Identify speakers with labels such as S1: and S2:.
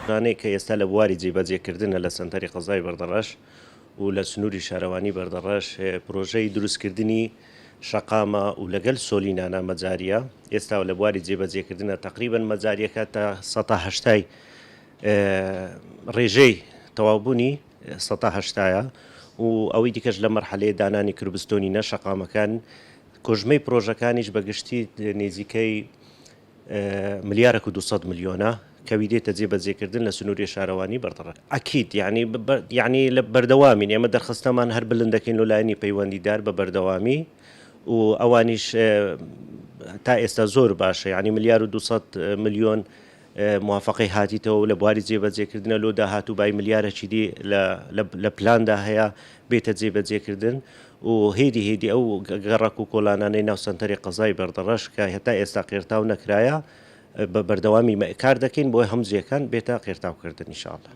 S1: پرۆژانەی کە ئێستا لە بواری جێبەجێکردنە لە سەنتەری قەزای بەردەڕەش و لە سنووری شارەوانی بەردەڕەش پرۆژەی دروستکردنی شەقامە و لەگەل سۆلینانە مەجاریە ئێستا لە بواری جێبەجێکردنە تەقریبەن مەجاریەکە تا سەتا هەشتای ڕێژەی تەواوبوونی سەتا هەشتایە و ئەوەی دیکەش لە مەرحەلەی دانانی curbstone ی نە شەقامەکان کۆژمەی پرۆژەکانیش بە گشتی نێزیکەی ملیارەک و 200 ملیۆنە کەوی دێتە جێبەجێکردن لە سنووری شارەوانی بەردەڕەش ئەکید یعنی یعنی لە بەردەوامین ئێمە دەرخستەمان هەر بلند دەکەین لۆ لایەنی پەیوەندیدار بە بەردەوامی و ئەوانیش تا ئێستا زۆر باشە یعنی ملیار و 200 ملیۆن موافەقەی هاتیتەوە و لە بواری جێبەجێکردنە لۆ داهاتوو بای ملیارەکی دی لە پلاندا هەیە بێتە جێبەجێکردن و هێدی هێدی ئەو گەڕەک و کۆلانانەی ناو سەنتەری قەزای بەردەڕەش کە هەتا ئێستا قێرتاو نەکرایە بە بەردەوامی کار دەکەین بۆی هەموو جێکان بێتە قێرتاوکردن ان شاء اللە.